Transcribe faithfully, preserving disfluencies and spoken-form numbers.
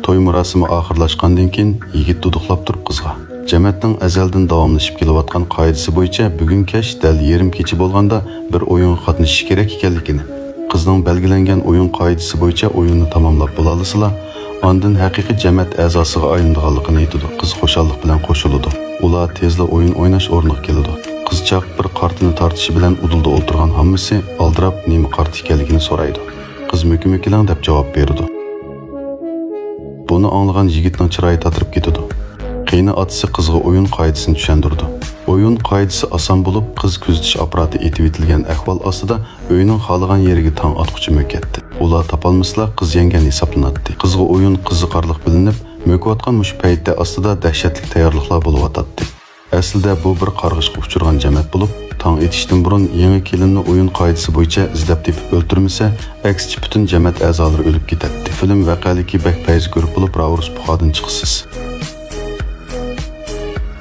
توي مۇراسىمى ئاخىرلاشقاندىن كېيىن يىگىت دۇدۇقلاپ تۇرۇپ قىزغا، جەمەتنىڭ ئەزەلدىن داۋاملىشىپ كېلىۋاتقان قائىدىسى بويىچە بۈگۈن كەچ دەل يېرىم كېچە بولغاندا بىر ئويۇنغا قاتنىشىش كېرەك ئىكەنلىكىنى، قىزنىڭ بەلگىلەنگەن ئويۇن قائىدىسى بويىچە ئويۇننى تاماملاپ بولالىسىلا، ئاندىن ھەقىقىي جەمەت ئەزاسىغا ئايلىنىدىغانلىقىنى ئېيتىدۇ. قىز خۇشاللىق بىلەن قوشۇلىدۇ. ئۇلار تېزلا ئويۇن ئويناش ئورنىغا كېلىدۇ. قىزچاق بىر قارتىنى تارتىشى بىلەن ئۇدۇلدا ئولتۇرغان ھاممىسى ئالدىراپ نېمە قارتا ئىكەنلىكىنى سورايدۇ. قىز مۆكۈ-مۆكۈلەڭ دەپ جاۋاب بېرىدۇ. بۇنى ئاڭلىغان يىگىتنىڭ چىرايى تاتىرىپ كېتىدۇ. قېيىنى ئاتىسى قىزغا ئويۇن قائىدىسىنى چۈشەندۈرىدۇ. ئويۇن قائىدىسى ئاسان بولۇپ، قىز كۆزىتىش ئاپپاراتى ئېتىۋېتىلگەن ئەھۋال ئاستىدا ئۆينىڭ خالىغان يېرىگە تاڭ ئاتقۇچە مۆكەتتى. ئۇلار تاپالمىسىلا قىز يەڭگەن ھېسابلىناتتى. قىزغا ئويۇن قىزىقارلىق بىلىنىپ، مۆكۈۋاتقان مۇشۇ پەيتتە ئاستىدا دەھشەتلىك تەييارلىقلار بولۇۋاتاتتى. ئەسلىدە بۇ بىر قارغىشقا ئۇچرىغان جەمەت بولۇپ، تاڭ ئېتىشتىن بۇرۇن يېڭى كېلىننى ئويۇن قائىدىسى بويىچە ئىزدەپ تېپىپ ئۆلتۈرمىسە، ئەكسىچە پۈتۈن جەمەت ئەزالىرى ئۆلۈپ كېتەتتى. فىلىم ۋەقەلىكى بەك پەيزى كۆرۈپ بولۇپ راۋۇرۇس پۇخادىن چىقىسىز.